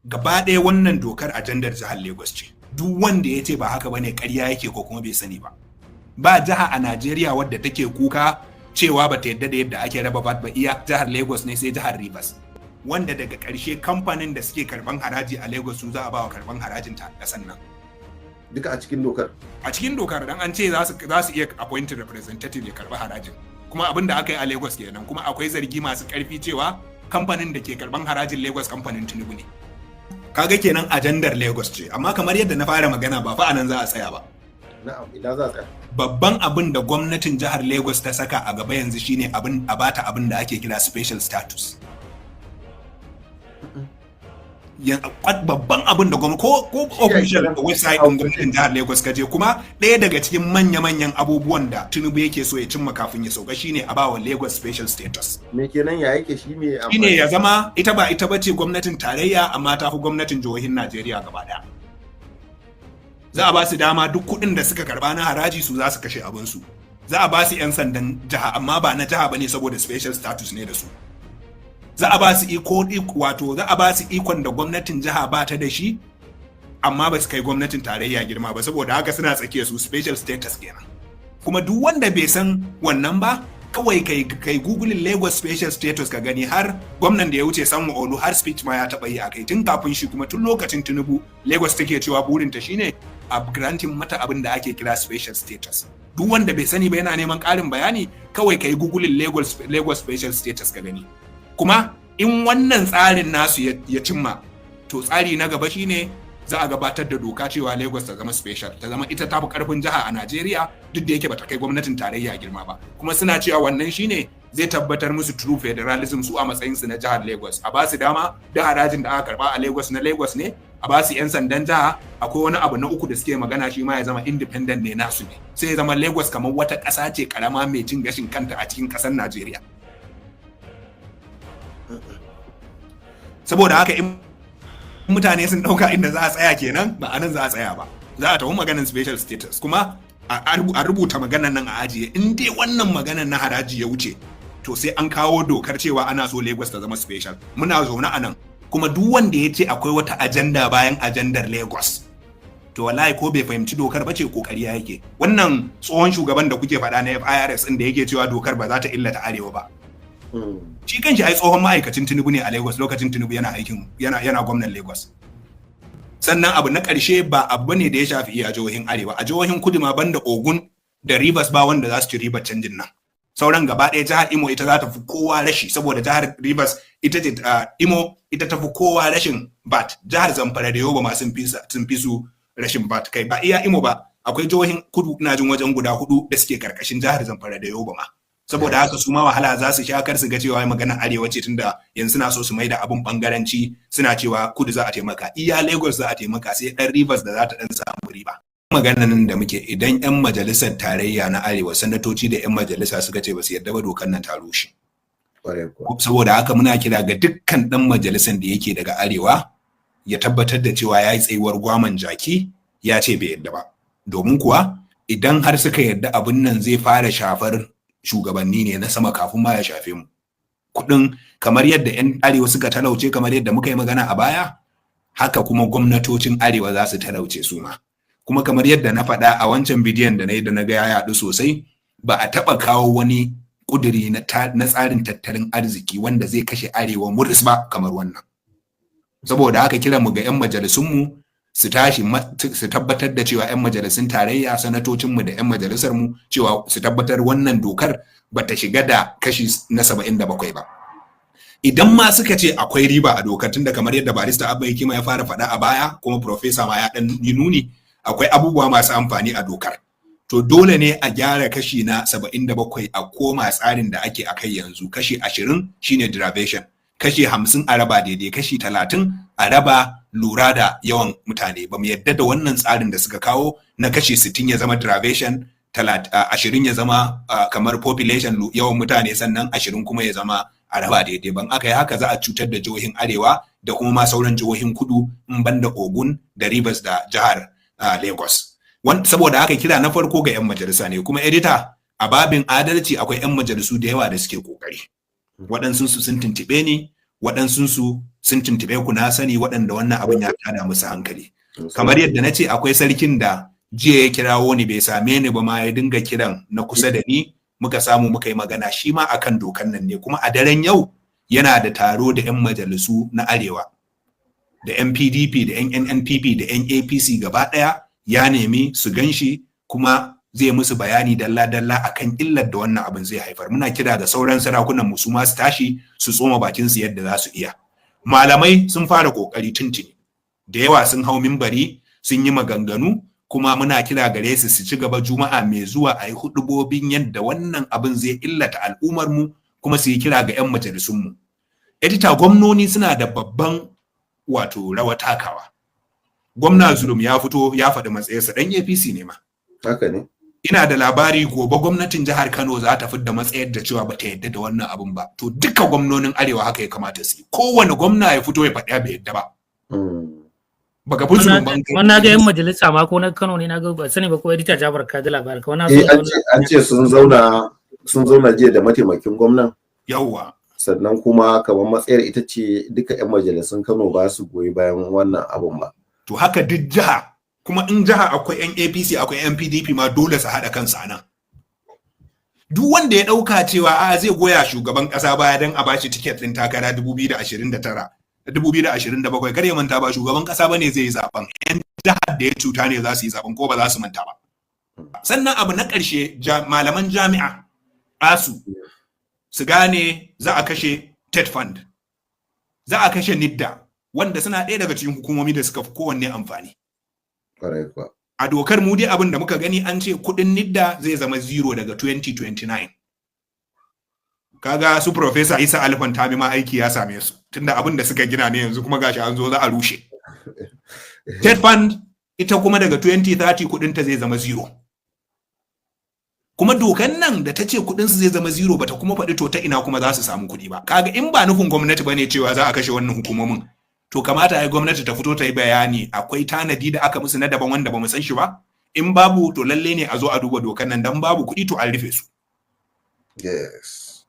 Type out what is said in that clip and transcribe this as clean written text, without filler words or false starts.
Gaba ɗaya wannan dokar ajandar jihar Lagos ce. Duk wanda ya ce ba haka bane, ƙarya yake ko kuma bai sani ba. Ba jiha a Najeriya wadda take kuka cewa ba ta yadda da yadda ake raba VAT ba, iya jihar Lagos ne, sai jihar Rivers. Wanda daga ƙarshe kamfanin da suke karban haraji a Lagos su za a ba wa karban harajin ta ƙasan nan. Duka a cikin dokar? A cikin dokar, dan an ce za su iya appointed representative ya karba harajin. Kuma abin da aka yi a Lagos kenan. Kuma akwai zargi masu ƙarfi cewa kamfanin da ke karban harajin Lagos kamfanin Tinubu ne. Kaga kenan ajandar Lagos ce, amma kamar yadda na fara magana, ba fa anan za a tsaya ba. Na'am, idan za a tsaya? Babban abin da gwamnatin jihar Lagos ta saka a gaba yanzu shine abin a bata abin da ake kira special status. Babban abin da gwamnati ko official website din gwamnatin jihar Lagos kaje, kuma ɗaya daga cikin manya-manyan abubuwan da Tinubu yake so ya cimma kafin ya sauka shine a bawa Lagos special status. Me kenan? Ya yake shi? Me? Shine ya zama ita ba ita bace gwamnatin tarayya, amma ta fi gwamnatin jihohin Najeriya gaba ɗaya. Za a ba su dama duk kuɗin da suka karba na haraji su za su kashe abinsu. Za a ba su 'yan sandan jiha, amma ba na jiha bane saboda special status ne da su. Za a ba su iko, wato za a ba su ikon da gwamnatin jiha ba ta da shi, amma ba su kai gwamnatin tarayya girma ba. Saboda haka suna tsakiya, su special status kenan. Kuma duk wanda bai san wannan ba, kawai kai googling Lagos special status ka gani. Har gwamnan da ya wuce, Sanwo-Olu, har speech ma ya taɓa yi a kai tun kafin shi. Kuma tun lokacin Tinubu, Lagos take cewa burinta shine a granting mata abin da ake kira special status. Duk wanda bai sani ba, yana neman ƙarin bayani, kawai kai googling Lagos special status ka gani. Kuma in wannan tsarin nasu ya cimma, to tsari na gaba shine za a gabatar da doka cewa Lagos ta zama special, ta zama ita tafi karfin jiha a Najeriya, duk da yake bata kai gwamnatin tarayya girma ba. Kuma suna cewa wannan shine zai tabbatar musu true federalism su a matsayin su na jihar Lagos. A ba su dama da harajin da aka karba a Lagos na Lagos ne, a ba su 'yan sandan jiha. Akwai wani abu na uku da suke magana, shi ma ya zama independent ne, nasu ne. Sai ya zama Lagos kamar wata ƙasa ce karama mai cin gashin kanta a cikin ƙasar Najeriya. Saboda haka in mutane sun ɗauka inda za a tsaya kenan, ba a nan za a tsaya ba. Za a tafi maganin special status. Kuma a rubuta maganan nan a ajiye: in dai wannan maganan na haraji ya wuce, to sai an kawo dokar cewa ana so Lagos ta zama special. Muna zaune a nan. Kuma duk wanda ya ce akwai wata ajanda bayan ajandar Lagos, to wallahi ko bai fahimci dokar ba ce ko ƙarya yake. Wannan tsohon shugaban da kuke faɗa na FIRS ɗin da yake cewa dokar ba za ta illata arewa ba, shi kanshi ai tsohon ma'aikacin Tinubu ne a Lagos lokacin Tinubu yana aikin yana gwamnan Lagos. Sannan abu na ƙarshe, ba abu ne da ya shafi iya jihohin arewa. A jihohin kudu ma, banda Ogun da Rivers, ba wanda za su ci ribar canjin nan. Sauran gaba ɗaya, jihar Imo ita za ta fi kowa rashi, saboda jihar Rivers ita ce, Imo ita ta fi kowa rashin VAT. Jihar Zamfara da Yobe ma sun fi su rashin VAT. Kai, ba iya Imo ba, akwai jihohin kudu, ina jin wajen guda hudu da suke karkashin jihar Zamfara da Yobe ma. Saboda haka su ma wahala za su sha. Kar su ga cewa magana arewa ce, tunda yanzu suna so su maida abun bangaranci, suna cewa kudu za a taimaka. Iya Lagos za a taimaka, sai dan Rivers da za ta dan samu riba. Maganan nan da muke, idan yan majalisar tarayya na arewa, sanatoci da yan majalisa, suka ce ba su yarda ba, dokar nan ta rushe. Saboda haka muna kira ga dukkan dan majalisar da yake daga arewa ya tabbatar da cewa ya yi tsayuwar gwaman jaki, ya ce bai yarda ba. Domin kuwa idan har suka yarda, abin nan zai fara shafar shugabanni ne na sama kafin ma ya shafe mu. Kudin, kamar yadda 'yan arewa suka talauce, kamar yadda muka yi magana a baya, haka kuma gwamnatocin arewa za su talauce su ma. Kuma kamar yadda na faɗa a wancan bidiyon da na yi da na ga ya yaɗu sosai, ba a taɓa kawo wani ƙuduri na tsarin tattalin arziki wanda zai kashe arewa murus ba kamar wannan. Saboda haka kiran mu ga 'yan majalisunmu, su tashi su tabbatar da cewa 'yan majalisun tarayya, sanatocinmu da 'yan majalisar mu, cewa su tabbatar wannan dokar ba ta shiga da kashi na 77 ba. Idan ma suka ce akwai riba a dokar, tunda kamar yadda Barista Abba Hikima ya fara faɗa a baya, kuma Professor ma ya ɗan yi nuni, akwai abubuwa masu amfani a dokar, to dole ne a gyara kashi na 77, a koma tsarin da ake a kai yanzu: kashi 20 shine derivation, kashi 50 a raba daidai, kashi 30 a raba lura da yawan mutane. Ba mu yadda da wannan tsarin da suka kawo na kashi 60 ya zama derivation, 20 ya zama kamar population, yawan mutane, sannan 20 kuma ya zama a raba daidai ban. Aka yi haka, za a cutar da jihohin arewa da kuma ma sauran jihohin kudu in banda Ogun da Rivers da jihar Lagos. Saboda haka kira na farko ga 'yan majalisa ne. Kuma edita, a babin adalci, akwai 'yan majalisu da yawa da suke kokari. Waɗansu su sun tuntuɓe ni, waɗansu su Sun tuntube ku, na sani, waɗanda wannan abin ya tada musu hankali. Kamar yadda na ce, akwai sarkin da jiya ya kirawo ni, bai same ni ba ma, ya dinga kiran na kusa da ni, muka samu muka yi magana, shi ma akan dokan nan ne. Kuma a daren yau yana da taro da 'yan majalisu na Arewa, da 'yan PDP da 'yan NNPP da 'yan APC gaba ɗaya. Ya nemi su gan shi, kuma zai musu bayani dalla-dalla akan illar da wannan abin zai haifar. Muna kira da sauran sarakunan mu su ma su tashi su tsoma bakin su yadda za su iya. Malamai sun fara kokari tuntuni, da yawa sun hau mimbari sun yi maganganu, kuma muna kira gare su su ci gaba. Juma'a mai zuwa a yi hudubobin yadda wannan abin zai illata al'ummar mu, kuma su yi kira ga 'yan majalisun mu. Edita, gwamnoni suna da babban wato rawa takawa. Gwamna Zulum ya fito ya faɗi matsayinsa, ɗan APC ne ma. Haka ne. Ina da labari gobe gwamnatin jihar Kano za ta fidda matsayar da cewa bata yadda da wannan abin ba. To, duka gwamnonin Arewa haka ya kamata su yi, kowane gwamna ya fito ya faɗi bai yadda ba. Baka fi Zulum ban. Wannan ga yan majalisa ma, ko na Kano ne na ga, ba sani ba ko Edita Jafar ka ji labarin ka wannan. Eh, an ce sun zauna jiya da mataimakin gwamnan. Yawwa. Sannan kuma kamar matsayar ita ce duka 'yan majalisun Kano ba su goyi bayan wannan abun ba. To, haka duk jiha kuma, in jiha akwai yan APC akwai yan PDP ma, dole su haɗa kansu a nan. Duk wanda ya ɗauka cewa a zai goya shugaban ƙasa baya don a bashi tiket ɗin takara 2029, 2027, kar ya manta ba shugaban ƙasa bane zai yi zaben, yan jihar da ya cuta ne za su yi zaben, ko ba za su manta ba. Sannan abu na ƙarshe, malaman jami'a ASUU su gane za a kashe TETFund, za a kashe NITDA, wanda suna ɗaya daga cikin hukumomi da suka fi kowanne amfani. A dokar mu dai, abin da muka gani, an ce kuɗin NITDA zai zama zero daga 2029. Kaga su Professor Isa Ali Pantami ma aiki ya same su, tunda abin da suka gina ne yanzu kuma gashi an zo za a rushe. TETFund ita kuma daga 2030 kuɗinta zai zama zero. Kuma dokan nan da ta ce kuɗin su zai zama zero, bata kuma faɗi to ta ina kuma za su samu kuɗi ba. Kaga in ba nufin gwamnati bane cewa za a kashe wannan hukumomin, to kamata ya gwamnati ta fito ta yi bayani akwai tanadi da aka musu na daban wanda bamu san shi ba. In babu, to lalle ne a zo a duba dokan nan, dan babu kuɗi to an rufe su. Yes.